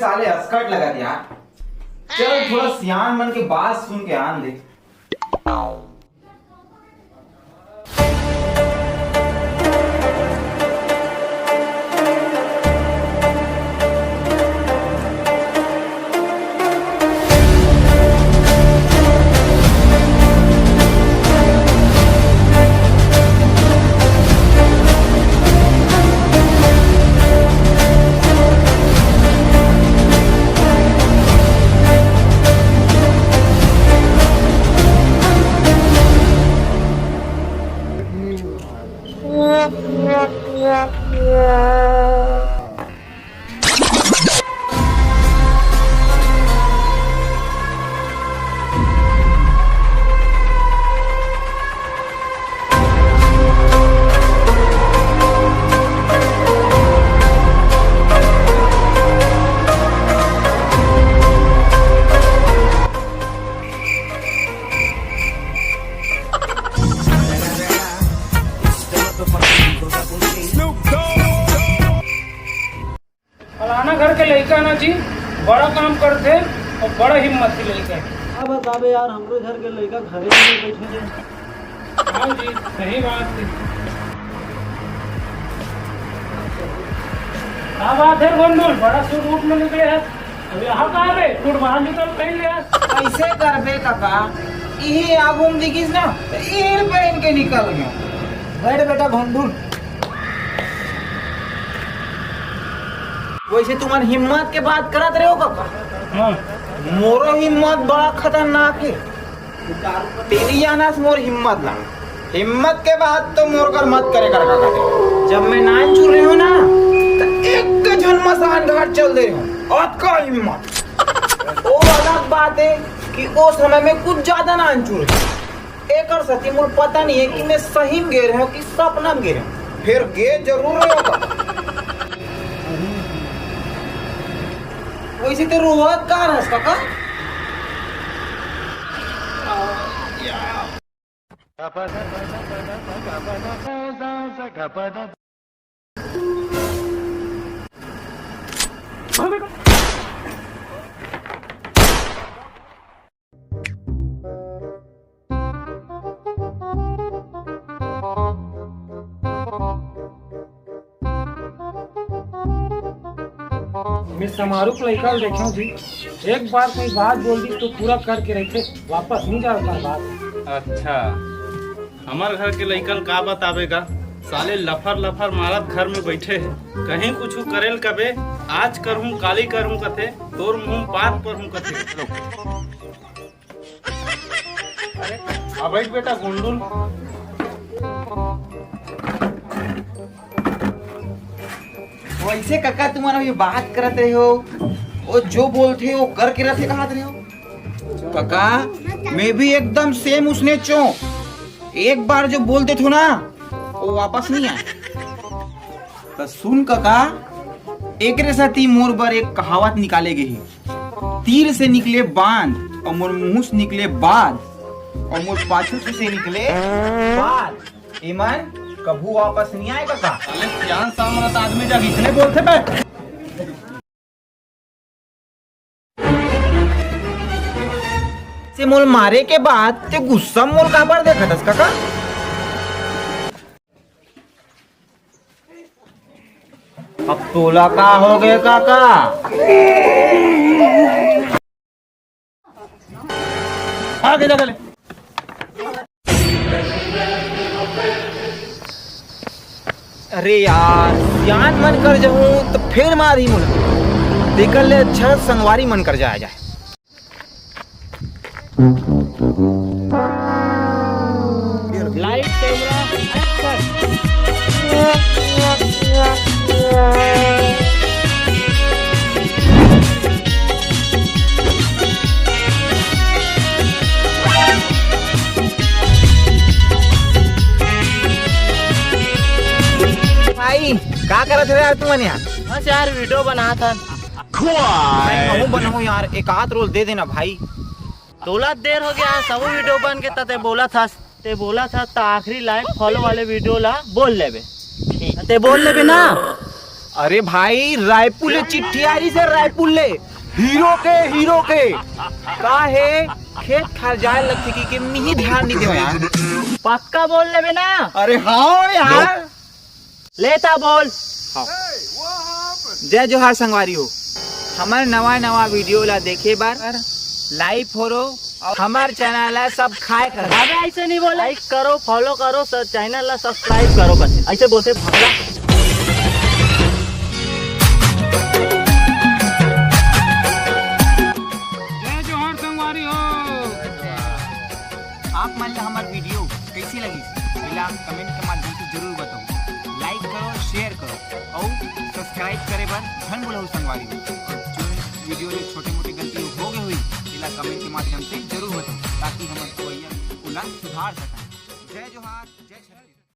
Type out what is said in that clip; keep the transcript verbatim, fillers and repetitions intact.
साले अस्कट लगत यार। चल, थोड़ा सियान मन के बात सुन के आन दे। फलाना घर के लइका ना जी, बड़ा काम करथे अउ बड़ा हिम्मत के लइका हे। का बताबे यार, हमरो घर के लइका घरे में नइ बइठे हे। हाँ जी, सही बात हे। का बात हे गोंडुल, बड़ा सूट वूट में निकले हे? अभी यहाँ का बे, सूट बाहर निकल पहन ले यार। कइसे करबे कका, इही आगू में दिखिस ना, त इही पहन के निकल गेंव। बइठ बेटा गोंडुल। वइसे तुमन हिम्मत के बात करत रहे हो कका। हाँ। मोरो हिम्मत बड़ा खतरनाक हे। तें जानस मोर हिम्मत ला। हिम्मत के बात तो मोर कर मत करे कर कका। जब मैं नानचुर रहेंव ना, त एक झन मसान घाट चल दे रहेंव। अतका हिम्मत। ओ अलग बात हे कि ओ समय में कुछ ज्यादा नानचुर रहेंव। एकर सेती मोर पता नइ हे कि मैं सही में गे रहेंव कि सपना में गे रहेंव। फेर गे जरूर रहेंव कका। वइसे तें रोवत का हस कका? मैं समारू के लइका ल देखेंव जी, एक बार कोई बात बोल दिस तो पूरा करके रहिथे, वापस नइ जाय ओकर बात। अच्छा, हमर घर के लइका ल का बताबे गा, साले लफर लफर मारत घर में बइठे हे। कहीं कुछु करे ल कबे, आज करहूं, काली करहूं कथे, तोर मुंह पाद परहूं कथे। अरे, आ बइठ बेटा गोंडुल। वइसे कका, तुमन अभी बात करत रहे हो, ओ जो बोलथे ओ करके रहिथे कहत रहे हो। कका, मैं भी एकदम same उसने चो, एक बार जो बोल देथों ना, ओ वापस नइ आय। त सुन कका, एकरे सेती मोर बर एक कहावत निकाले गे हे। तीर से निकले बांध, अउ मोर मुंह से निकले बाध, अउ मोर पाछू से निकले बाध। एमन कभू वापस नइ आय कका। अरे सियान सामरथ आदमी जग इसने बोलथे बे। से मोल मारे के बाद तें गुस्सा मोल काबर देखत हस कका? अब तोला का होगे कका? आगे जा ले। अरे यार, सियान मन कर जहूं त फेर मारही मोला। तेकर ले अच्छा संगवारी मन कर जाया जाए। Light, camera, action. भाई, का करत हवे यार तुमन यार? बस यार, वीडियो बनात हन। भाई, कहूँ बनाऊँ यार, एक आध रोल दे देना भाई। तोला देर हो गया, सब वीडियो बन के त ते बोलत हस, ते बोलत हस त आखिरी लाइव फॉलो वाले वीडियो ला बोल लेबे। ठीक। ते बोल लेबे ना? अरे भाई, रायपुर ले चिट्ठी आ रही से, रायपुर ले, हीरो के, हीरो के। का हे, खेत खार जाए लगथे कि, कि मिही ध्यान नहीं देवे यार। पक्का बोल लेबे ना? अरे हाँ यार। ले ता बोल। हाँ। जय जोहार संगवारी हो, हमर नवा नवा वीडियो ला देखे बर लाइव हो रो और हमर चैनल ला सब खाए कर। अबे ऐसे नहीं बोले। लाइक करो, फॉलो करो, सब चैनल ला सब्सक्राइब करो, बस ऐसे बोलते भागला। जय जोहार संगवारी हो। आप मन ला हमर वीडियो कैसे लगी, एला कमेंट के माध्यम से जरूर बताओ। लाइक करो, शेयर करो और सब्सक्राइब करे बर झन भूलहू संगवारी हो। और जो वीडियो में छोटे मोटे गलती हो गए हुई, एला कमेंट के माध्यम से जरूर बताओ, ताकि हमर भैया ओला सुधार सकन। जय जोहार, जय छत्तीसगढ़।